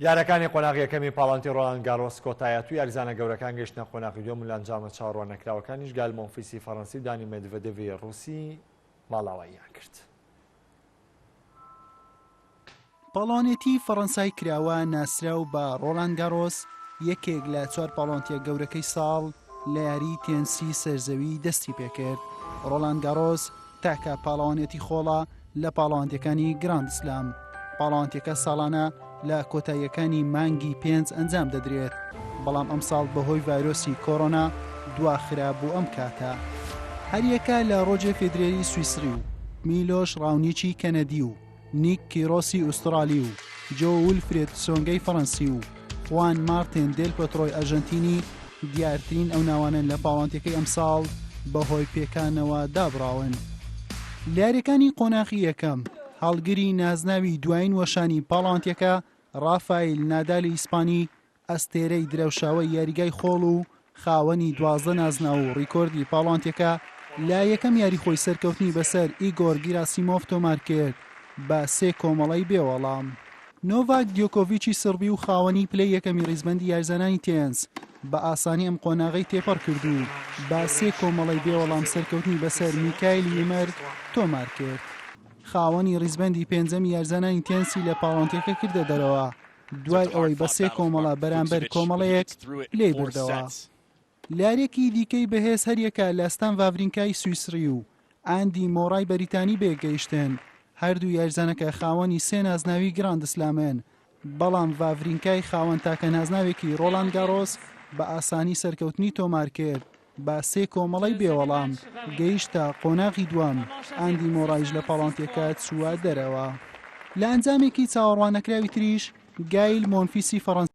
یاریەکانی قۆناغی یەکەمی پاڵەوانێتی ڕۆلاند گارۆس کۆتاییهات و یاریزانە گەورەکان گەیشتنە قۆناغی دووەم و لە ئەنجامە چاوەڕواننەکراوەکانیش گایل مۆنفیسی فەڕەنسی و دانی مێدڤدێڤی ڕووسی ماڵاواییان کرد. پاڵەوانێتی فەڕەنسای کراوە ناسراو بە ڕۆلاند گارۆس یەکێک لە چوار پاڵەوانتیە گەورەکەی ساڵ لە یاری تێنسی سەرزەوی دەستی پێکرد. ڕۆلاند گارۆس تاکە پاڵەوانێتی خۆڵە لە پاڵەوانتیەکانی گراند سلام. پاڵەوانتیەکە ساڵانە لە کۆتاییەکانی مانگی پێنج ئەنجام دەدرێت، بەڵام ئەمساڵ بەهۆی ڤایرۆسی کۆرۆنا دواخرا بۆ ئەم کاتە. هەریەکە لە ڕۆجێ فێدرێری سویسری و میلۆش ڕاونیچی کەنەدی و نیک کیرۆسی ئوسترالی و جۆ ولفرێد تسۆنگەی فەرەنسی و خوان مارتن دێل پۆترۆی ئەرژەنتینی دیارترین ئەو ناوانەن لە پاڵەوانتیەکەی ئەمساڵ بەهۆی پێکانەوە دابڕاون. لە یاریەکانی قۆناخی یەکەم، هەڵگری نازناوی دوایین وەشانی پاڵەوانتیەکە ڕافایل نادالی ئیسپانی ئەستێرەی درەوشاوەی یاریگای خۆڵ و خاوەنی 12 نازناو و ڕیکۆردی پاڵەوانتیەکە لە یەکەم یاری خۆی سەرکەوتنی بەسەر ئیگۆر گیراسیمۆڤ تۆمارکرد بە سێ کۆمەڵەی بێ وەڵام. نۆڤاک دیۆکۆڤیچی سڕبی و خاوەنی پلەی یەکەمی ڕیزبەندی یاریزانانی تێنس بە ئاسانی ئەم قۆناغەی تێپەڕ کرد و بە سێ کۆمەڵەی بێ وەڵام سەرکەوتنی بەسەر میکایل یمەر تۆمارکرد. خاوەنی ڕیزبەندی پێنجەمی یاریزانانی تێنسی لە پاڵەوانتیەکە کردە دەرەوە دوای ئەوەی بە سێ کۆمەڵە بەرامبەر کۆمەڵەیەک لێی بردەوە. لە یارییەکی دیکەی بەهێز هەریەکە لە ستان ڤاڤرینکای سویسری و ئاندی مۆرای بەریتانی بەیەکگەیشتن، هەردوو یاریزانەکە خاوەنی سێ نازناوی گراندسلامن، بەڵام ڤاڤرینکای خاوەن تاکە نازناوێکی رۆلاند گارۆس بە ئاسانی سەرکەوتنی تۆمارکرد بە سێ کۆمەڵەی بێوەڵام گەیشتە قۆناغی دووەم، ئاندی مۆرایش لە پاڵەوانتیەکە چووە دەرەوە. لە ئەنجامێکی چاوەڕواننەکراوی تریش گایل مۆنفیسی فەڕەنسی.